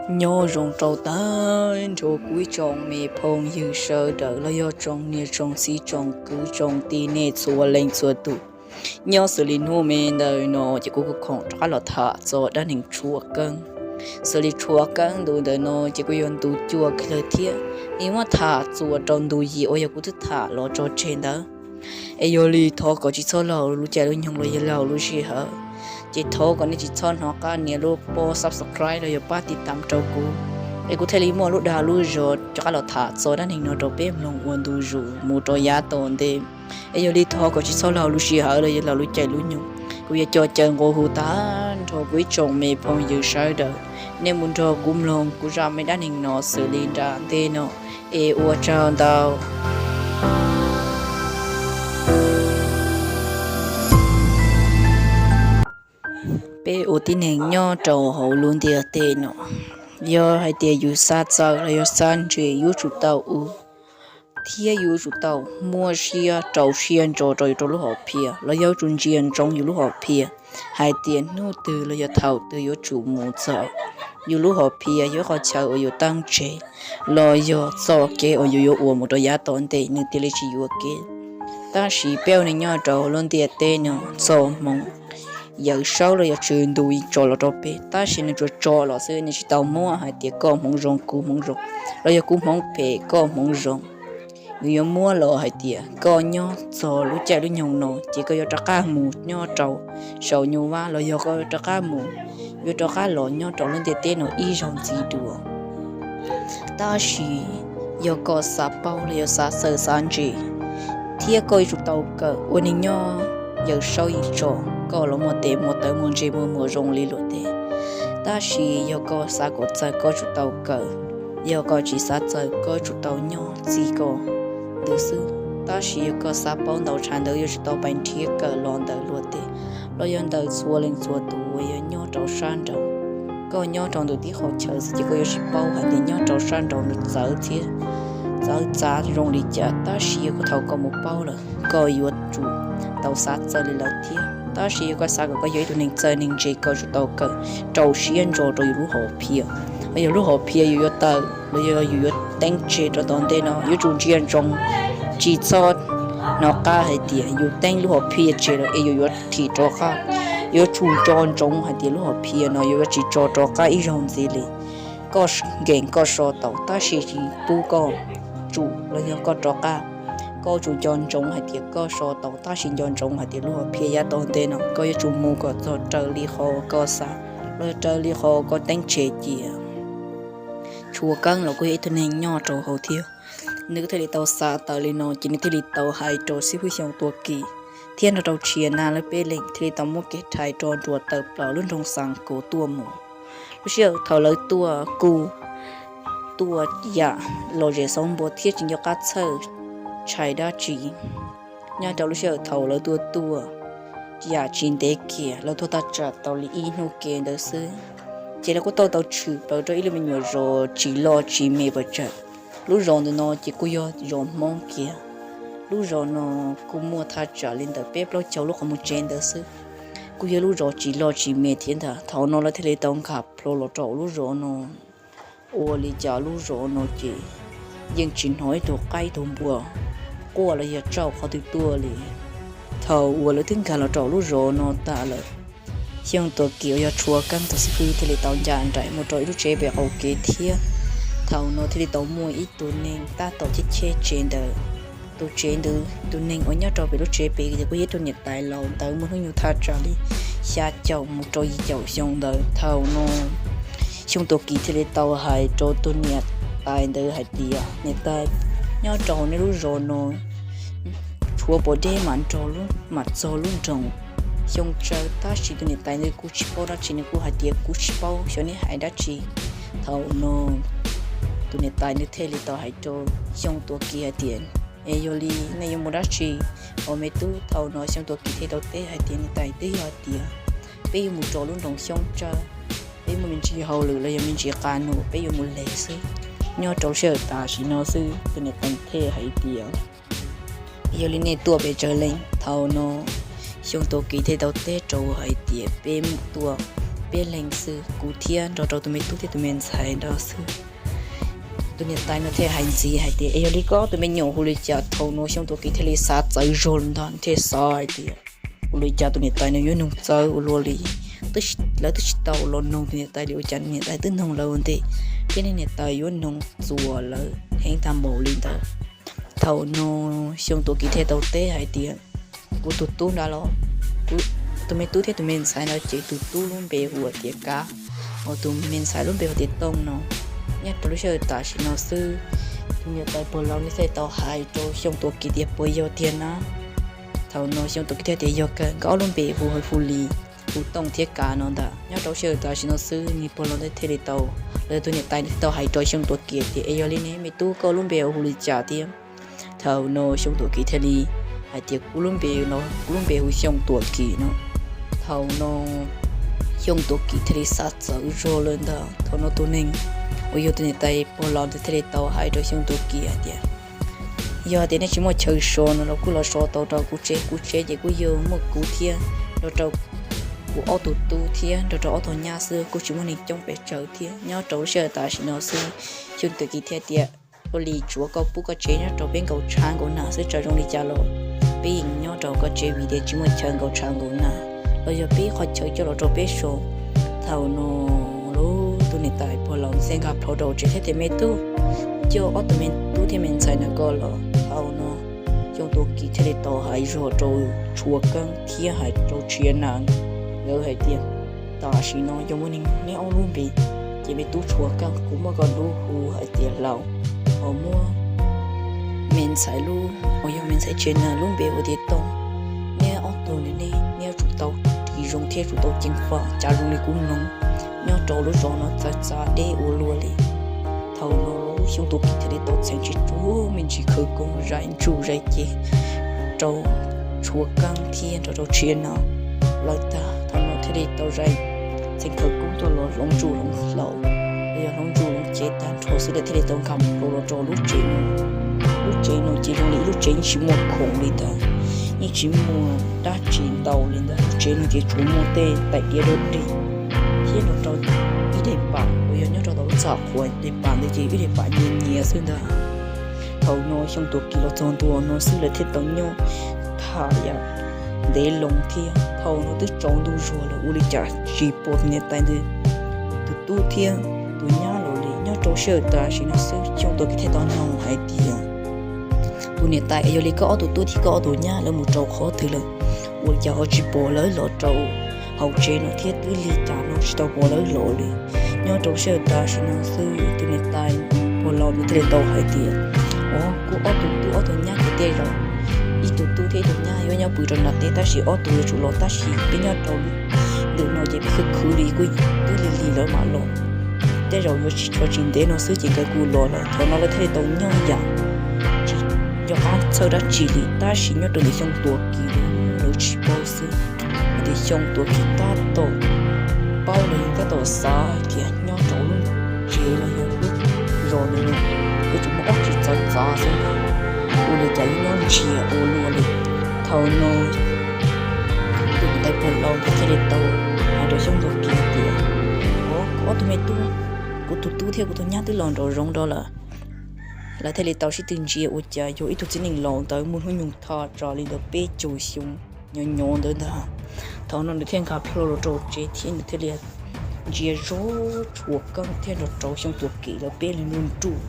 Nyob zoo rau tag nrho kuv ib tsoom me phooj ywg sawv daws los yog tsoom niam tsoom txiv tsoom kwv tsoom tij nej txhua leej txhua tus. Nyob xws li hnub me ntawm no ces kuv kuj khoom rov qab los tham txog dab neeg Tshuav Keeb. Xws li Tshuav Keeb ntu ntawm no ces kuj yog ntu cuaj kiag lawm thiab, es muab tham txuas rau ntu yim uas yog kuv twb tham los tso tseg ntawd. Es yog li thov kom tsis txhob laug lub caij lub nyoog los yog laug lub sij hawm, ces thov kom nej tsis txhob hnov qab nias lub pob subscribe los yog pab tiv tam rau kuv, es kuv thiaj li muaj lub dag lub zog rov qab los tham txog dab neeg no rau peb mloog ua ntu zus mus rau yav tom ntej. Es yog li thov kom tsis txhob laug lub sij hawm los yog laug lub caij lub nyoog, kuv yuav coj caw nqua hu tag nrho kuv ib tsoom me phooj ywg sawv daws, nej mus nrog kuv mloog kuv zaj me dab neeg no xws li nram ntej no. Es ua tsaug ntau. Peb ua tib neeg nyob rau hauv lub ntiaj teb no, yog hais tias yus xav txawj los yog xav ntse yuav tsum tau ua, thiab yuav tsum tau muab siab rau siab ntso rau yus rau lub hom phiaj los yog yuav tsum ntsia ntsoov yus lub hom phiaj hais tias hnub twg los yog thaum twg yuav tsum mus txog. Yus lub hom phiaj yog ib qhov chaw uas yus teeb tseg los yog txoj kev uas yus yuav ua mus rau yav tom ntej nws thiaj li tsis yuam kev. Tab sis peb ua neeg nyob rau lub ntiaj teb no txoj hmoov Yawm Saub los yog Tswv Ntuj tso los rau peb, tab sis nws tsuas tso los xwb, nws tsis tau muab hais tias koj hmoov zoo kuv hmoov zoo, los yog kuv hmoov phem koj hmoov zoo. Nws yuav muab los hais tias koj nyob txog lub caij lub nyoog no ces koj yuav rov qab mus nyob rau saum nyuj vab los yog koj rov qab mus, yuav rov qab los nyob rau lub ntiaj teb no ib zaug ntxiv dua. Tab sis yog koj xav paub los yog xav txawj xav ntse, thiab koj yuav tsum tau kawm ua neeg nyob, Yawm Saub yeej tso koj los muaj tes muaj taw muaj ntse muaj muag zoo li luag tej. Tab sis yog koj xav kom txawj koj tsum tau kawm, yog koj tsis xav txawj koj tsum tau nyob txij koj ntawd xwb. Tab sis yog koj xav paub ntau tshaj ntawd yuav tsum tau pais nrhiav kawm los ntawm luag tej, los yog ntawm txhua leej txhua tus uas yog nyob rau sab nraud. Koj nyob rau ntawm tib qhov chaw xwb ces koj yuav tsis paub hais tias nyob rau sab nraud nws txawv thiab txawv txav zoo li cas, tab sis yog koj thaum koj mus paub lawm koj yuav tsum tau xav txawj li lawv thiab. Tab sis yog koj xav kom koj yog ib tug neeg txawj neeg ntse koj tsum tau kawm rau siab ntso rau yus lub hom phiaj, yog lub hom phiaj yus yuav tawm los yog yus yuav teeb tseg rau tom ntej no yuav tsum ntsia ntsoov, tsis txhob hnov qab hais tias yus teeb lub hom phiaj tseg lawm es yus yuav thim rov qab. Yuav tsum nco ntsoov hais tias lub hom phiaj no yuav tsis tso rov qab ib zaug ntxiv li. Koj nkees koj so tau tab sis tsis pub koj tsum los yog koj rov qab. Koj tsum nco ntsoov hais tias koj so tau tab sis nco ntsoov hais tias lub hom phiaj yav tom ntej no koj yuav tsum mus kom txog raws li qhov koj xav los raws li qhov koj teeb tseg cia. Tshuav Keeb los kuj yog ib tug neeg nyob rau hauv thiab, nws thiaj li tau xav tawm li no ces nws thiaj li tau hais rau xib hwb Xyooj Tuam Kim thiab nrog rau Tshia Nab lawv peb leeg thiaj li tau muab kev rhais rau nruab tawm plaws lub nroog Xav Kus tuaj mus. Lub sij hawm thaum lawv tuaj kuj tuaj yam lom zem xauv npua thiab tsis nco qab txhawj ntshai dab tsi. Nyob rau lub sij hawm thaum lawv tuaj tuaj yam tsis ntev kiag, lawv tuaj thaj tsam tau li ib hnub ke ntawd xwb, ces lawv kuj tau tau tshwm plaws rau ib lub me nyuam zos tsis loj tsis me pes tsawg. Lub zos ntawm no ces kuj yog zos Hmoob kiag. Lub zos no kuj muaj thaj tsam li ntawm peb plaub caug lub qhov muag tsev ntawd xwb, kuj yog lub zos tsis loj tsis me thiab ntag. Thaum no lawv thiaj li tau nkag plho los rau lub zos no. Ua li cas lub zos no ces yeej tsis hnov ib tug qaib ib tug npua quaj los yog tsaug qhov twg tuaj li. Thaum uas lawv twb nkag los rau lub zos no tas lawm, Xyooj Tuam Kim uas yog Tshuav Keeb tus xib hwb thiaj li tau ncaim nraim mus rau ib lub tsev pem qaum kev thiab. Thaum no thiaj li tau muaj ib tug neeg tab tom cheb cheb tsev ntawd. Tus tsev ntawd tus neeg uas nyob rau pem lub tsev pem ces kuj yog ib tug niam tais laus ntawd muaj hnub nyoog thaj tsam li xya caum mus rau yim caum xyoo ntawd. Thaum no Xyooj Tuam Kim thiaj li tau hais rau tus niam tais ntawd hais tias, niam tais, nyob rau hauv nej lub zos no tshuav pom deb mam nrog lub mam txog lub nroog Xyooj Tsawb. Tab sis tus niam tais ntawd kuj tsis paub dab tsi, nws kuj hais tias kuv tsis paub xyov neb hais dab tsi. Thaum no tus niam tais nws thiaj li tau hais rau Xyooj Tuam Kim hais tias, es yog li nej yuav mus dab tsi os me tub? Thaum no Xyooj Tuam Kim thiaj tau teb hais tias, niam tais, twb yog hais tias peb yuav mus rau lub nroog Xyoob Tsawb, peb muaj me ntsis hauj lwm los yog me ntsis qab num peb yuav mus leg xwb. Nyob rau sij hawm tam sim no xwb. Tus niam tais thiaj hais tias, yog li nej tuaj pes tsawg leej? Thaum no Xyooj Tuam Kim thiaj tau teb rau hais tias, peb tuaj peb leeg xwb, kuv thiab nrog rau tus me tub thiab tus me ntxhais nrog xwb. Tus niam tais no thiaj hais ntxiv hais tias, es yog li koj tus me nyuam hu li cas? Thaum no Xyooj Tuam Kim thiaj li xav txawv zog ntag, thiaj xav hais tias, ua li cas tus niam tais no yuav noog txawv ua luaj li. Lawv twb tsis tau los noog tus niam tais li, ua cas niam tais twb noog lawv ua ntej, thiab niam tais yuav noog txuas lawv heev tag npaum li ntawd. Thaum no Xyooj Tuam Kim thiaj tau teb hais tias, kuv tus tub nrad los, tus me tub thiab tus me ntxhais nrad ces tus tub lub npe hu tias Kav, ho tus me ntxhais lub npe hu tias Tooj no. Nyob rau lub sij hawm tam sim no xwb, tus niam tais pog laus thiaj tau hais rau Xyooj Tuam Kim tias, puas yog tiag na? Thaum no Xyooj Tuam Kim thiaj tias, yog kawg, nkawd ob lub npe hu hais hu li, hu Tooj thiab Kav no ntag. Nyob rau lub sij hawm tam sim no xwb, niag pog laus thiaj li tau, los tus niam tais thiaj tau hais rau Xyooj Tuam Kim tias, es yog li ne me tub, koj lub npe hu li cas thiab? Thaum no Xyooj Tuam Kim thiaj li hais tias, kuv lub npe no, kuv lub npe hu Xyooj Tuam Kim no. Thaum no Xyooj Tuam Kim thiaj li xav txawv zog lawm ntag. Thaum no tus neeg uas yog tus niam tais pog laus ntawd thiaj li tau hais rau Xyooj Tuam Kim hais tias, yog tias nej tsis muaj chaw so no los kuj los so tau rau kuv tsev, kuv tsev ces kuj yog muaj kuv thiab nrog rau kuv ob tug tub thiab nrog rau ob tug nyab xwb, kuj tsis muaj neeg coob pes tsawg thiab. Nyob rau lub sij hawm tam sim no xwb, Xyooj Tuam Kim thiaj tias, ua li tsuav koj pub koj tsev nyob rau peb nkaum tshav nkaum nag xwb, txawm zoo li cas los peb yeej nyob rau koj tsev vim tias tsis muaj chaw nkaum tshav nkaum nag, los yog peb qhov chaw coj los rau peb so. Thaum no lub tus niam tais pog laus thiaj nkag plho rau tsev thiab tias, me tub, coj ob tug me tub thiab me ntxhais ntawm koj los. Thaum no Xyooj Tuam Kim thiaj li tau hais zog rau Tshua Keeb thiab hais rau Tshia Nas nkawd hais tias, tam sim no yog muaj neeg neb ob lub npe, ces me tub Tshua Keeb, kuv muab koj lub hu hais tias Laus, ho muab me ntxhais lub uas yog me ntxhais Tshia Nas lub npe hu tias Tooj. Neb ob tug ne, neb yuav tsum tau ris zoo thiab tsum tau ceev faj, cas zoo li kuv mloog nyob rau lub zos no txawv txav deb ua luaj li. Thaum no Xyooj Tuam Kim thiaj li tau txheem tsis tsuag me ntsis khawv koob zais ntsuj zais ceg rau Tshua Keeb thiab nrog rau Tshia Nas lawv tag. Thaum no thiaj li tau zais txheem khawv koob coj los hloov ntsuj hloov hlaus, los yog hloov ntsuj hloov ceg tag nrho xwb lawm thiaj li tau nkag plho los rau lub tsev no. Lub tsev no ces zoo li ib lub tsev yeej tsis muaj khoom li ntag, yeej tsis muaj dab tsi ntau li ntag. Lub tsev no ces tsuas muaj tej tais diav dog dig thiab nrog rau ib daim pam uas yog nyob rau tom lub txaj qhua, daim pam ntawd ces ib daim pam nyias nyias xwb ntag. Thaum no Xyooj Tuam Kim los txog ntua no xwb lawv thiaj tau nyob tham yam ntev loo thiab. Thaum no twb tsaus ntuj zuag lawm ua li cas tsis pom tus niam tais ntawd tus tub thiab tus nyab los li. Nyob rau sij hawm tam sim no xwb Xyooj Tuam Kim thiaj tau nug hais tias, tus niam tais, yog li koj ob tug tub thiab koj ob tug nyab lawv mus rau qhov twg lawm, ua li cas ho tsis pom lawv los rau hauv tsev no thiab twb lig cas no tsis tau pom lawv los li? Nyob rau sij hawm tam sim no xwb tus niam tais pog laus nws thiaj li tau hais tias, o, kuv ob tug tub ob tug nyab ces tej zaum ib tug tub thiab ib tug nyab yuav nyob pw rau nram teb, tab sis ob tug yuav tsum los, tab sis peb nyob rau ntawm no ces peb khwv khwv li kuj twb lig lig lawv mam los. Tej zaum yuav tsis tshuav tsis ntev no xwb ces nkawd kuj los lawm. Thaum no lawv thiaj li tau nyob yam tsis nco qab txhawj dab tsi li, tab sis nyob rau ntawm Xyooj Tuam Kim lawv tsis paub xwb, hais tias Xyooj Tuam Kim tab tom paub los yog tab tom xav hais tias nyob rau lub tsev los yog lub zos ntawd no yuav tsum muaj dab tsi txawv txav xwb, ua li cas yuav nyob ntsiag ua luaj li. Thaum no tus niam tais pog laus thiaj li tau hais rau Xyooj Tuam Kim tias, o, kuv ob tug me tub, kuv tus tub thiab kuv tus nyab twb los nraum zoov rau lawm. Lawv thiaj li tau sib tw ntsia ua cas yog ib tug txiv neej laus ntawd muaj hnub nyoog thaj tsam li ntawm peb caug xyoo nyob nyob ntawd ntag. Thaum no nws thiaj nkag plho los rau tsev thiab nws thiaj li ntsia zog Tshua Keeb thiab nrog rau Xyooj Tuam Kim lawv peb leeg nruj nruj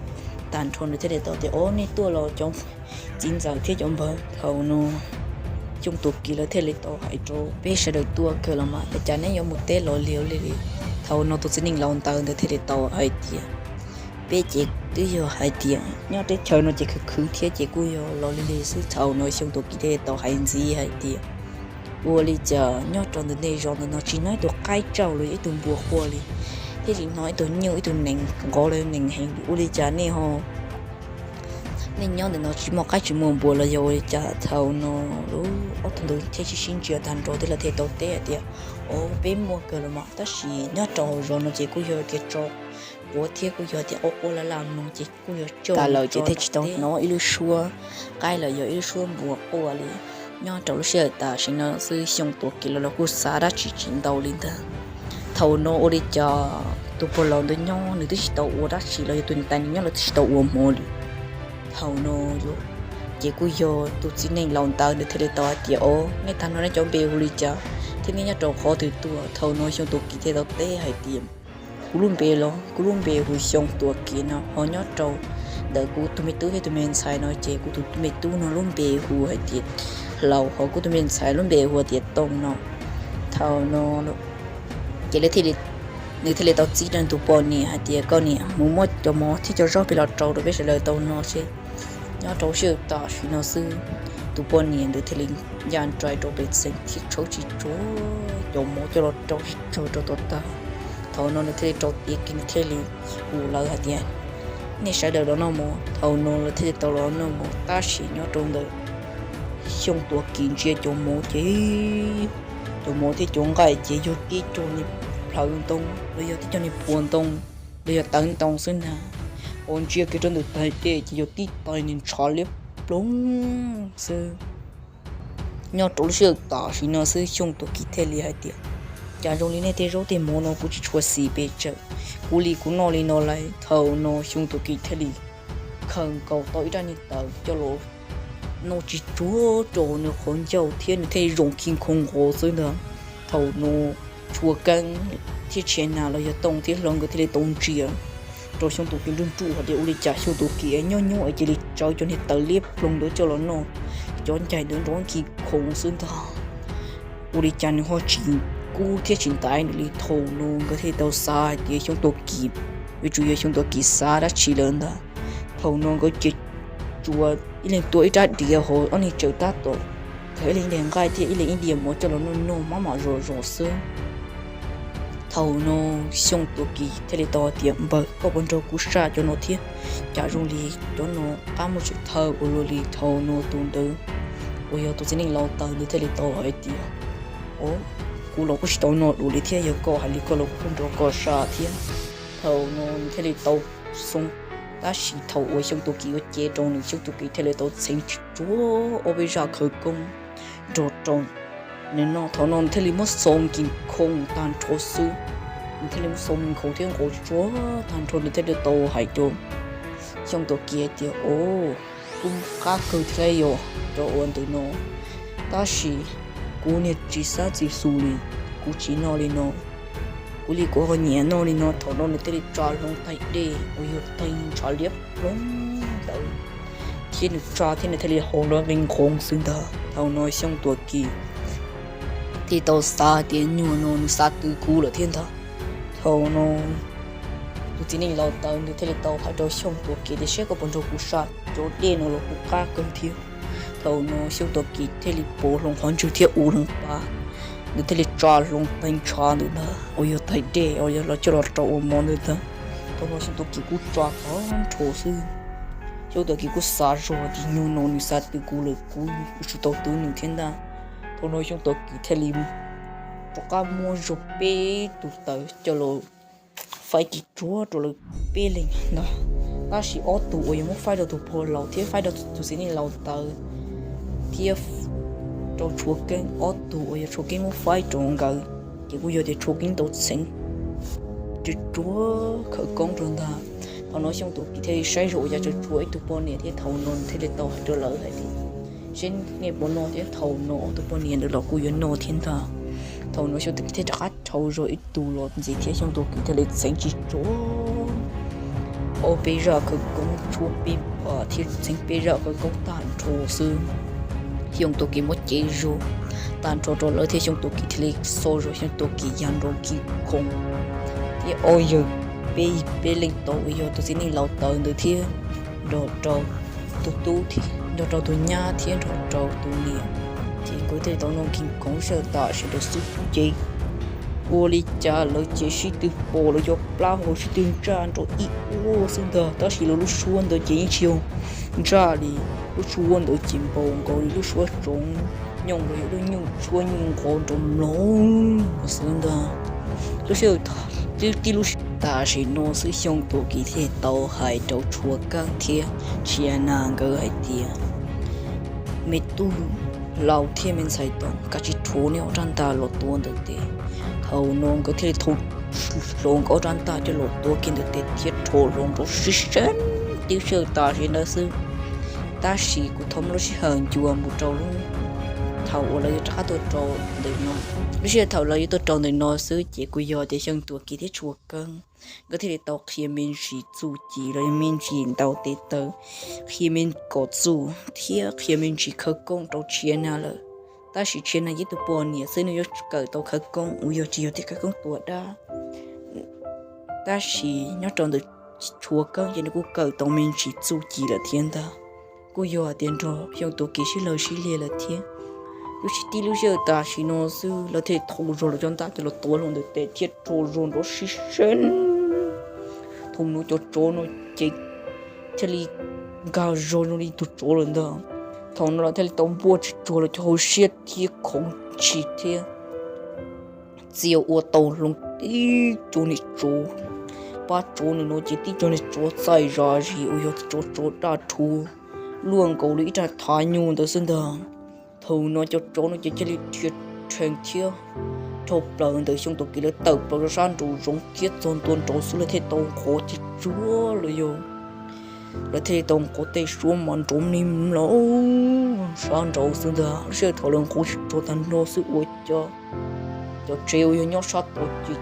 tag nrho. Nws thiaj li tau tias, o, nej tuaj los cov txiv ntxawm thiab cov npawg. Thaum no Xyooj Tuam Kim lawv thiaj li tau hais rau, peb sawv daws tuaj kawg los mas, ua cas neb yuav mus teb los liag li? Thaum no tus txiv neej laus ntawd ntawd thiaj li tau hais tias, peb ces twb yog hais tias nyob teb chaws no ces khwv khwv thiab ces kuj yog los li li xwb. Thaum no Xyooj Tuam Kim thiaj li tau hais ntxiv hais tias, ua li cas nyob rau ntawm nej zos ntawm no tsis hnov ib tug qaib tsauj los yog ib tug npua quaj li, thiab tsis hnov ib tug nyuj ib tug nees nqov los nees heev li, ua li cas nej ho, nej nyob ntawm no tsis muaj qaib tsis muaj npua los yog ua li cas? Thaum no lawv ob tug ntawd thiaj sib sib ntsia tag nrho thiab lawv thiaj tau teb hais tias, o, peb muaj kawg los mas, tab sis nyob rau hauv zos no ces kuj yog tias tso quav thiab kuj yog tias quaj quaj laj laj mloog ces kuj yog tas lawm ces thiaj tsis tau hnov ib lub suab qaib los yog ib lub suab npua quaj li. Nyob rau lub sij hawm tam sim no xwb Xyooj Tuam Kim los los kuj xav dab tsi tsis ntau li ntag. Thaum no ua li cas tus pog laus ntawd nyob nws twb tsis tau ua dab tsi los yog tus niam tais nws nyob los twb tsis tau ua hmo li. Thaum no ces kuj yog tus txiv neej laus ntawd nws thiaj li tau hais tias, Os, nej tag no nej cov npe hu li cas thiab nej nyob rau qhov twg tuaj? Thaum no Xyooj Tuam Kim thiaj tau teb hais tias, Kuv lub npe los kuv lub npe hu Xyooj Tuam Kim no, ho nyob rau ntawm kuv tus me tub thiab tus me ntxhais no ces kuv tus me tub no lub npe hu hais tias Hlau, ho kuv tus me ntxhais lub npe hu tias Tooj no. Thaum no ces nws thiaj li tau txib rau tus poj niam hais tias, Koj niam, mus muab cov mov thiab cov zaub pem los rau rau peb sawv daws tau noj seb. Nyob rau sij hawm tam sim no xwb, tus poj niam ntawd thiaj li ya nrais rau pem txheem thiab tshawb tsis tsuav cov mov coj los rau tsis tsawg rau tom tag. Thaum no nws thiaj li rau tiav kiag nws thiaj li hu lawv hais tias, Nej sawv daws los noj mov. Thaum no lawv thiaj li tau los noj mov tab sis nyob rau ntawm Xyooj Tuam Kim ntsia cov mov ces cov mov thiab cov nqaij ces yog tib co niag plhaw ntoo los yog tib co niag puas ntoo los yog tawv ntoo xwb ntag. Ho ntsia kiag rau ntawm tais dej ces yog tib tais niag ntshav liab ploog xwb. Nyob rau lub sij hawm tam sim no xwb Xyooj Tuam Kim thiaj li hais tias, Cas zoo li nej tej zaub tej mov no kuv tsis tshua xis pes tsawg, kuv li kuv noj li no lauj. Thaum no Xyooj Tuam Kim thiaj li khaws nkaus tau ib rab niag taws coj los noj tsis tsuav rau nws qhov ncauj thiab nws thiaj li zoo khi khoo nqos xwb ntag. Thaum no Tshua Keeb thiab Tshia Nas los yog Tooj thiab Hlau nkawd thiaj li tau ntsia rau Xyooj Tuam Kim nruj nruj hais tias, Ua li cas Xyooj Tuam Kim nyob nyob es cia li tsawv cov niag taws liab ploog ntawd coj los noj, cov ncaig ntawd nrov khi khoo xwb ntag. Ua li cas nws ho tsis kub thiab tsis ntaiv nws li? Thaum no nkawd thiaj li tau xav hais tias Xyooj Tuam Kim, yuav tsum yog Xyooj Tuam Kim xav dab tsi lawm ntag. Thaum no nkawd ces tsuas ib leeg tua ib rab diav hauv ob niag tsaws tab tom, khaws ib leeg ib daim nqaij thiab ib leeg ib diav mov coj los noj noj maj mam zom zos xwb. Thaum no Xyooj Tuam Kim thiaj li tau hais tias, Npawg, koj puas nrog kuv saj cov no thiab? Cas zoo li cov no qab muag tshaj thawj ua luaj li. Thaum no tus ntawd uas yog tus txiv neej laus taws ntawd thiaj li tau hais tias, Os, kuv los kuj tsis tau noj dua li thiab, yog koj hais li koj los kuv kuj nrog koj saj thiab. Thaum no nws thiaj li tau xoo, tab sis thaum uas Xyooj Tuam Kim ua cev rau nws, Xyooj Tuam Kim thiaj li tau txheev tsis tsuav ob peb zaj khawv koob nrog rau nws noj. Thaum no nws thiaj li muab xoo nkig khoo tag nrho xwb. Nws thiaj li muab xoo nkig khoo thiab nqos tsuav tag nrho, nws thiaj li tau hais rau Xyooj Tuam Kim hais tias, Os, kuj qab kawg thiab yog cov ua ntawm no, tab sis kuv niag tsis xav tsis xus li, kuv tsis noj li no. Kuv li kuv ho nyiam noj li no. Thaum no nws thiaj li tsa hlo tais dej uas yog tais ntshav liab ploog ntawd, thiab nws tsa thiab nws thiaj li haus nrov nqi nqhoov xwb ntag. Thaum no Xyooj Tuam Kim thiaj tau xav tias nyuag no nws xav tw kuv lawm thiab ntag. Thaum no tus txiv neej laus taws nws thiaj li tau hais rau Xyooj Tuam Kim tias, Saib koj puas nrog kuv saj cov dej no los kuj qab kawg thiab. Thaum no Xyooj Tuam Kim thiaj li pov hlo qhov ntswg thiab ua hlo pa, nws thiaj li tsa hlo tais ntshav ntawd ntag uas yog tais dej uas yog los coj los rau ua mov ntawd ntag. Thaum no Xyooj Tuam Kim kuj tsa tag nrho xwb. Xyooj Tuam Kim kuj xav zog tias nyuag no nws xav tw kuv lawm, kuv yuav tsum tau tw nws thiab ntag. Thaum no Xyooj Tuam Kim thiaj li rov qab muab zog peb tus taws coj los faib tsis tsuav rau lawv peb leeg ntag. Tab sis ob tug uas yog muab faib rau tus pog laus thiab faib rau tus txiv neej laus taws thiab rau Tshua Keeb, ob tug uas yog Tshua Keeb muab faib rau nkawd, ces kuj yog tias Tshua Keeb tau txheev tsis tsuav khawv koob rau ntag. Thaum no Xyooj Tuam Kim thiaj li saib zog ua cas tseem tshuav ib tug poj niam thiab, thaum no nws thiaj li tau hais rau lawv hais tias, Seb nej puas noj thiab. Thaum no ob tug poj niam ntawd los kuj yuav noj thiab ntag. Thaum no Xyooj Tuam Kim thiaj rov qab rhau zog ib tug los ntxiv thiab Xyooj Tuam Kim thiaj li txheev tsis tsuav ob peb zaj khawv koob tshuab peb pas thiab txheev peb zaj khawv koob tag nrho xwb. Xyooj Tuam Kim muab cev zog tag nrho rau lawv thiab Xyooj Tuam Kim thiaj li xo zog Xyooj Tuam Kim ya nrov khi khoo thiab ob yawg peb, peb leej tau uas yog tus txiv neej laus taws ntawd thiab nrog rau tus tub thiab nrog rau tus nyab thiab nrog rau tus niam, ces nkawd thiaj li tau noj khi khoo sij hawm tam sim ntawd xwb ces ua li cas lawv ces sib tw pom lawv cov plaub hau sib tw ntsaj nrov ib ua xwb ntag, tab sis lawv lub suab ntawd ces yeej tsis yog ntsaj li, lub suab ntawd ces npaum nkaus li lub suab tsoov nyooj los yog lub nyuj suab nyuj nqov nrov mloog xwb ntag. Lub sij hawm tib lub tam sim no xwb Xyooj Tuam Kim thiaj tau hais rau Tshua Keeb thiab Tshia Nas nkawd hais tias, Me tub Hlau thiab me ntxhais Tooj, kav tsij rhuav nej ob rab ntaj los tua ntawm tes, Thaum no nkawd thiaj li thau hlo nkawd ob rab ntaj coj los tuav kiag ntawm tes thiab rho hlo nrov sib seeb tib sij hawm tam sim ntawd xwb. Tab sis kuv thov muab lub sij hawm ncua mus rau lub thaum uas lawv yuav rov qab tuaj rau ntawm no. Lub sij hawm thaum lawv yuav tuaj rau ntawm no xwb ces kuj yog tias Xyooj Tuam Kim thiab Tshua Keeb nkawd thiaj li tau qhia me ntsis txuj ci los yog me ntsis ntaus tes taw, qhia me kom txuj thiab qhia me ntsis khawv koob rau Tshia Nag lawm. Tab sis Tshia Nag yog ib tug poj niam xwb, nws yuav kawm tau khawv koob uas yog tsis yog tej khawv koob tua dab. Tab sis nyob rau ntawm Tshua Keeb ces nws kuj kawm tau me ntsis txuj ci lawm thiab ntag. Kuj yog hais tias nrog Xyooj Tuam Kim sib law sib liag lawm thiab. Lub sij tib lub sij hawm tam sim no xwb lawv thiaj li thau zog lawv cov ntaj coj los tuav hlo ntawm tes thiab rho zog nrov sib seeb. Thaum no cov tsov no ces thiaj li nkag zog zoo li tus tsov lawm ntag. Thaum no lawv thiaj li tau npuaj tsis tsuag lawv cov hauv siab thiab khoov ntshis thiab txia ua tau hlo tib co niag tsov. Pab tsov ntawm no ces tib co niag tsov txaij zam zis uas yog tsov tsov daj rhuv luaj nkaus li ib rab thav nyuj ntawd xwb ntag. Thaum no cov tsov no ces thiaj li dhia rhees thiab dhau plaws ntawm Xyooj Tuam Kim lawv tawm plaws rau sab nraum zoov thiab txog ntua nraud xwb lawv thiaj tau nqov tsis tsuag los yog lawv thiaj li tau nqov tej suab mas nrov mlig mloog sab nraud xwb ntag. Lub sij hawm thaum lawv nqov tsis tsuag tag nrho xwb ua cas cov tsev uas yog nyob sab tod ces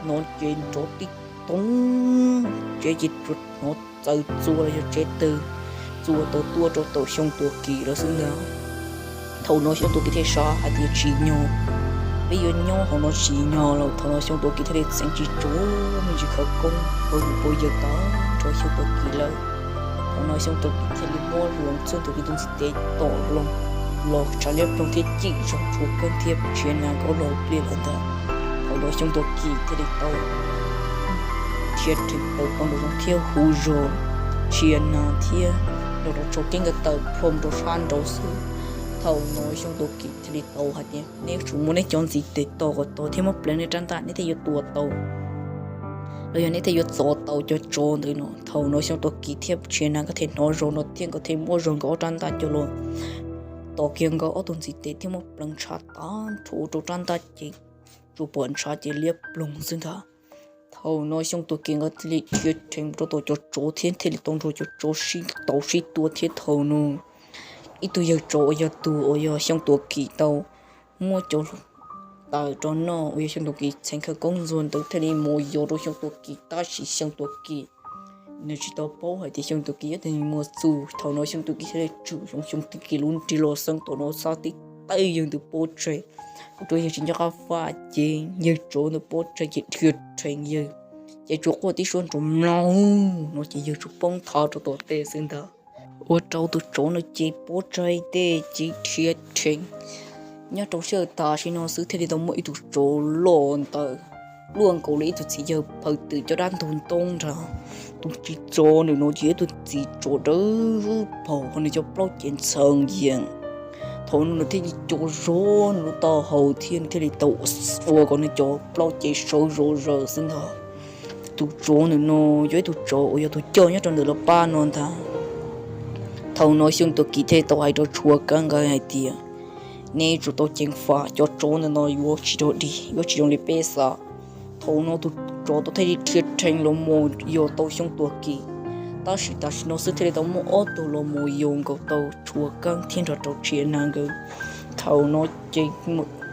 hnov ces nrov tib toob, tsev ces hnov txawv txua los yog tsev tawg txua tau tuaj rau tom Xyooj Tuam Kim lawm xwb ntag. Thaum no Xyooj Tuam Kim thiaj xav hais tias tsim nyog peb yuav nyob hauv no tsim nyog lawm. Thaum no Xyooj Tuam Kim thiaj li txeev tsis tsuag me ntsis khawv koob pab yawg tag nrho Xyooj Tuam Kim lawm. Thaum no Xyooj Tuam Kim thiaj li muab Xyooj Tuam Kim tus ntxim tes tom los, los tshav liab ploog thiab cim zog Tshua Keeb thiab Tshia Nag nkawd ob leeg pliag lawm ntag. Thaum no Xyooj Tuam Kim thiaj li tau dhia rhees plaws rau nraum zoov thiab hu zog Tshia Nag thiab nrog rau Tshua Keeb nkawd tawm plho rau sab nraud xwb. Thaum no Xyooj Tuam Kim thiaj li tau hais tias neb yuav tsum muab neb cov ntxim tes tom kom tau thiab muab pleev neb rab ntaj, neb thiaj yuav tua tau los yog neb thiaj yuav txov tau cov tsov ntawd no. Thaum no Xyooj Tuam Kim thiab Tshia Nag nkawd thiaj hnov zog no thiab nkawd thiaj muab zog nkawd ob rab ntaj coj los tom kiag nkawd ob tug ntxim tes thiab muab pleev ntshav tag nrho rau rab ntaj ces tsuas pom ntshav ces liab ploog xwb ntag. Thaum no Xyooj Tuam Kim nkawd thiaj li dhia rhees rau tom cov tsov thiab thiaj li tau nrog cov tsov sib tau sib tua thiab thaum no ib tug yawg tsov uas yog tus uas yog Xyooj Tuam Kim tau muab cov tawm rau noj uas yog Xyooj Tuam Kim txheev khawv koob ntxuag ntawd thiaj li mus yos rau Xyooj Tuam Kim tab sis Xyooj Tuam Kim nws tsis tau paub hais tias Xyooj Tuam Kim yog tus muaj txuj. Thaum no Xyooj Tuam Kim thiaj li tswm Xyooj Tuam Kim lub nrig los xeeb tom no xav tib tawg yawg ntawd pov tseg, ua rau yawg tsis nco qab faj ces yawg tsov ntawd pov tseg ces dhia rhees yawg ces tsuas quaj tib suab nrov mloog no ces yawg tsuas poob thav rau tom tej xwb ntag. Ua rau tus tsov no ces pov tseg tej ces dhia rhees. Nyob rau sij hawm tam sim no xwb thiaj li tau muaj ib tug tsov loj ntawd luaj nkaus li ib tug txiv yawg phaw twm cov dab ntug ntoo nrad. Tus txiv tsov ntawm no ces yog ib tug txiv tsov dawb paug, nws cov plaub cev ntxhee yees. Thaum no nws thiaj li co zog nws lub taub hau thiab nws thiaj li tau ua kom nws cov plaub cev sawv zom zaws xwb ntag. Tus tsov ntawm no yog ib tug tsov uas yog tus coj nyob rau ntawm lawv pab no ntag. Thaum no Xyooj Tuam Kim thiaj li tau hais rau Tshua Keeb nkawd hais tias neb tsum tau ceev faj, cov tsov ntawm no yuav tsis raug dig, yuav tsis zoo li peb xav. Thaum no tus tsov tau thiaj li dhia rhees los mus yos tau Xyooj Tuam Kim, tab sis tam sim no xwb thiaj li tau muaj ob tug los mus yos nkaus tau Tshua Keeb thiab nrog rau Tshia Nag nkawd. Thaum no ces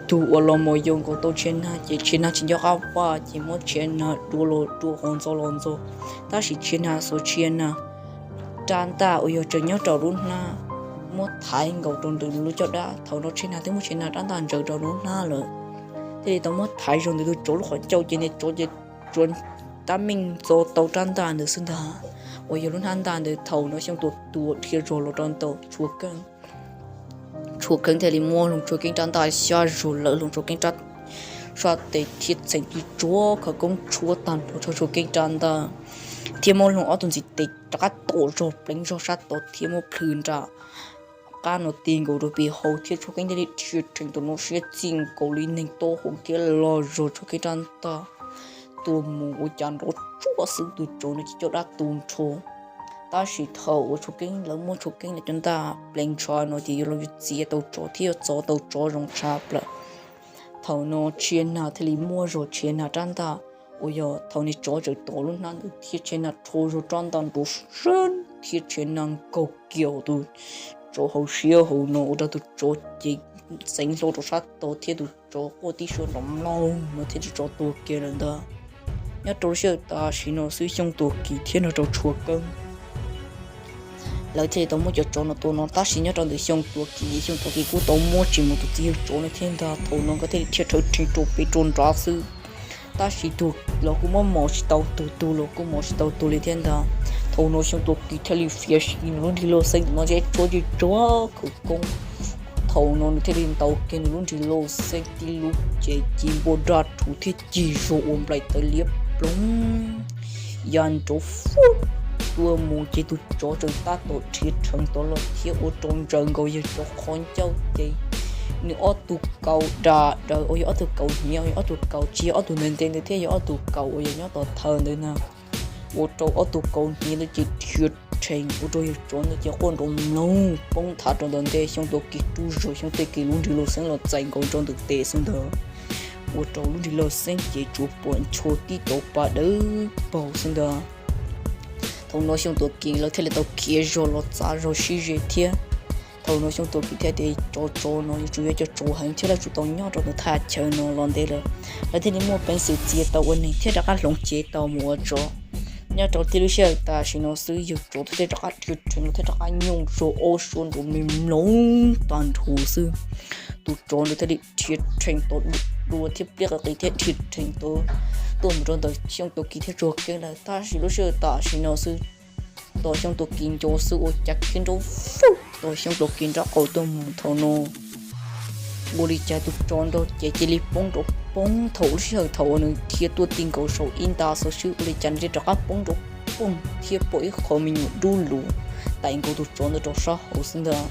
tus uas los mus yos nkaus tau Tshia Nag ces Tshia Nag tsis nco qab faj ces muab Tshia Nag dua los dua, hov ntxo los ntxo, tab sis Tshia Nag xuas Tshia Nag rab ntaj uas yog tseem nyob rau lub hnab muab thaiv nkaus rau ntawm lub caj dab. Thaum no Tshia Nag twb muab Tshia Nag rab ntaj ntsaws rau lub hnab lawm, thiaj li tau muab thaiv zog ntawm tus tsov lub qhov ncauj ces niag tsov ces tsuas tab meeg ntxo tau rab ntaj ntawd xwb ntag, uas yog lub hnab ntaj ntawd. Thaum no Xyooj Tuam Kim dhia zog los rau ntawm Tshua Keeb, Tshua Keeb thiaj li muab Hloov Tshua Keeb rab ntaj xyab zog lawm, Hloov Tshua Keeb rab sab tes thiab txheem tib tsuab khawv koob tshuab tag nrho Hloov Tshua Keeb rab ntaj, thiab muab Hloov ob tug ntxim tes rov qab tom zog pleev zog sab tod thiab muab plhws nram qab no ti nkaus rau pem hauv thiab Tshua Keeb thiaj li dhia rhees tus no siab txij nkaus li neeg taub hau thiab loj zog Tshua Keeb rab ntaj tua mus ua cas nrov tsuag xwb tus tsov no ces caj dab tu nrho. Tab sis thaum uas Tshua Keeb lawv muab Tshua Keeb lawv cov ntaj pleev ntshav no ces yuav los yuav txiav tau tsov thiab yuav txov tau tsov zoo tshaj plaws. Thaum no tshia nag thiaj li muaj zog, tshia nag rab ntaj uas yog thaum niag tsov tseem tom lub hnab ntawd thiab tshia nag rho zog rab ntaj nrov sab thiab tshia nag nkaug kiag tus tsov hauv siab hauv no ua rau tus tsov ces xeev hlo rau sab tod thiab tus tsov quaj tib suab nrov mloog no thiab tus tsov tuag kiag lawm ntag. Nyob rau lub sij hawm tam sim no xwb Xyooj Tuam Kim thiab nrog rau Tshua Keeb lawv thiaj li tau muab cov tsov no tua no. Tab sis nyob rau ntawm Xyooj Tuam Kim, Xyooj Tuam Kim kuj tau muab tsis mus tus txiv yawg tsov no thiab ntag. Thaum no nkawd thiaj li dhia rhawv rheev rau pem rau nrad xwb. Tab sis tug los kuj muab mos tsis tau tug, tug los kuj mos tsis tau tug li thiab ntag. Thaum no Xyooj Tuam Kim thiaj li fiav si nws lub nrig loj xeeb no ces tshuav tsis tshuav khawv koob. Thaum no nws thiaj li ntaus kiag nws lub nrig loj xeeb tib lub ces ci npua daj rhuv thiab cig zog ua nplaim tawv liab ploog. Ya nrov fwb tuaj mus ces tus tsov tseem tab tom rhiav rheev tod los thiab ua rau ntsaws nkaus yawg tsov qhov ncauj ces nws ob tug kaus da daws uas yog ob tug kaus hniav, yog ob tug kaus tsis yog ob tug ntev ntev ntawd thiab yog ob tug kaus uas yog nyob tom thawv ntawd na, ua rau ob tug kaus hniav ntawd ces rhiav rheev ua rau yawg tsov ntawd ces quaj nrov mloog poob thav rau ntawm ntej. Xyooj Tuam Kim rub zog Xyooj Tuam Kim lub nrig loj xeeb los txais nkaus rau ntawm tes xwb ntag, ua rau lub nrig loj xeeb ces tsuas pom ncho tib tauv pa dawb paug xwb ntag. Thaum no Xyooj Tuam Kim lawv thiaj li tau khiav zog los txav zog sib ze thiab. Thaum no Xyooj Tuam Kim thiaj tias cov tsov no yuav tsum yog cov tsov heev thiab lawv tsum tau nyob rau ntawm thaj chaw no los ntev lawm, lawv thiaj li muaj peev xwm txia tau ua neeg thiab rov qab hloov cev tau mus ua tsov. Nyob rau tib lub sij hawm tam sim no xwb yawg tsov thiaj rov qab rhiav rheev los thiab rov qab nyooj zog ob suab nrov me mloog tag nrho xwb. Tus tsov ntawd thiaj li rhiav rheev tau dua thiab pliab qis qis thiab rhiav rheev tau tuaj mus rau ntawm Xyooj Tuam Kim thiab Tshua Keeb lawm. Tab sis lub sij hawm tam sim no xwb tos Xyooj Tuam Kim nco xwb ua cas khiav nrov fwb tos Xyooj Tuam Kim nraub qaum tuaj mus. Thaum no ua li cas tus tsov nrog cev cia li poob nrov poob. Thaum lub sij hawm thaum uas nws dhia tuaj ti nkaus saum ib nta xwb ua li cas nws rov qab poob nrov poob thiab pom ib qho me nyuam dub lug tais nkaus tus tsov ntawd rau sab hauv xwb ntag.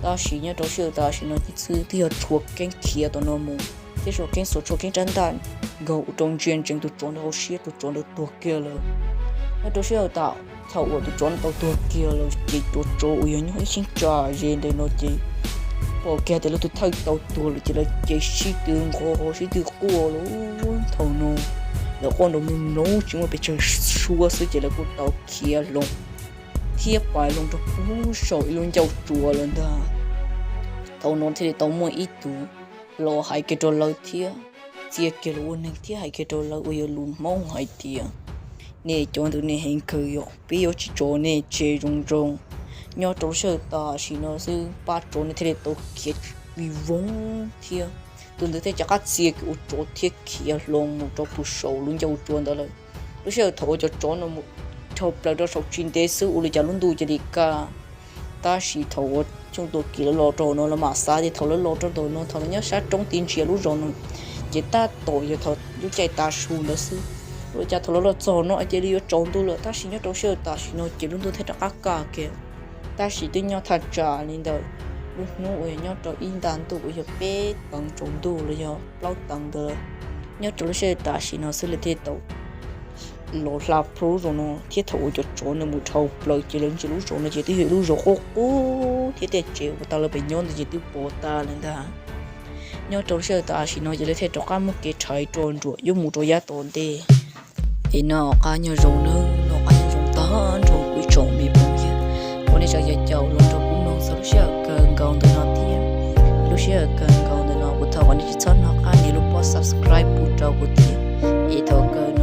Tab sis nyob rau sij hawm tam sim no ces xwb twb yog Tshua Keeb khiav tom no mus thiab Tshua Keeb xuas Tshua Keeb rab ntaj nkaug ua rau ntsia ntsees tus tsov ntawd hauv siab, tus tsov ntawd tuag kiag lawm. Nyob rau sij hawm tam thaum uas tus tsov ntawd tau tuag kiag lawm ces cov tsov uas yog nyob ib cheeb tsam ze ntawm no ces pom kiag tias lawv tus thawj tau tuag lawm ces lawv ces sib tw nqov sib tw quaj lawm. Thaum no lawv quaj nrov mloog mloog tsis muaj pes tsawg suab xwb ces lawv kuj tau khiav los thiab pais los rau pem saum ib lub ncauj tsuas lawm ntag. Thaum no thiaj li tau muaj ib tug los hais kiag rau lawv thiab txia kiag lawv ua neeg thiab hais kiag rau lawv uas yog lus Hmoob hais tias, nej cov ntawm nej heev kawg yom, peb yuav tsis tso nej tseg zoo zoo. Nyob rau lub sij hawm tam sim no xwb pab tsov no thiaj li tau khiav vij voog thiab tus ntawd thiaj rov qab txia kiag ua tsov thiab khiav hlo mus rau pem saum lub ncauj tsuas ntawd lawm. Lub sij hawm thaum uas cov tsov no mus dhau plaws rau saum tsis ntev xwb ua li cas lub ntuj cia li kaj. Tab sis thaum uas Xyooj Tuam Kim lawv los rau no lawv mam xav tias thaum lawv los rau ntawm no thaum lawv nyob sab roob ti ntsia lub zos no ces tab tom yog thaum lub caij tav su ntawd xwb. Ua li cas thaum lawv los txog no cia li yuav tsaus ntuj lawm, tab sis nyob rau sij hawm tam sim no ces lub ntuj thiaj rov qab kaj kiag. Tab sis twb nyob thaj tsam li ntawm lub hnub uas yog nyob rau ib nta ntuj uas yog peb teev tsaus ntuj los yog plaub teev ntawd. Nyob rau lub sij hawm tam sim no xwb lawv thiaj tau los hla plhu lub zos no thiab thaum uas cov tsov no mus dhau plaws ces lawv ntsia lub zos no ces twb yog ib lub zos qub qub thiab tej tsev uas tau lawv pem nyob ntawd ces twb pov tas lawm ntag. Nyob rau lub sij hawm tam sim no ces lawv thiaj rov qab muab kev rhais rau nruam yuav mus rau yav tom ntej. Es no qab nyob zoo nawb, no qab nyob zoo tag nrho kuv ib tsoom me phooj ywg uas nej tseem caum los nrog kuv mloog txog lub sij hawm kawg nkaus ntawm no thiab. Lub sij hawm kawg nkaus ntawm no kuv thov kom nej tsis txhob hnov qab nias lub pob subscribe pub rau kuv thiab. Es thaum kawg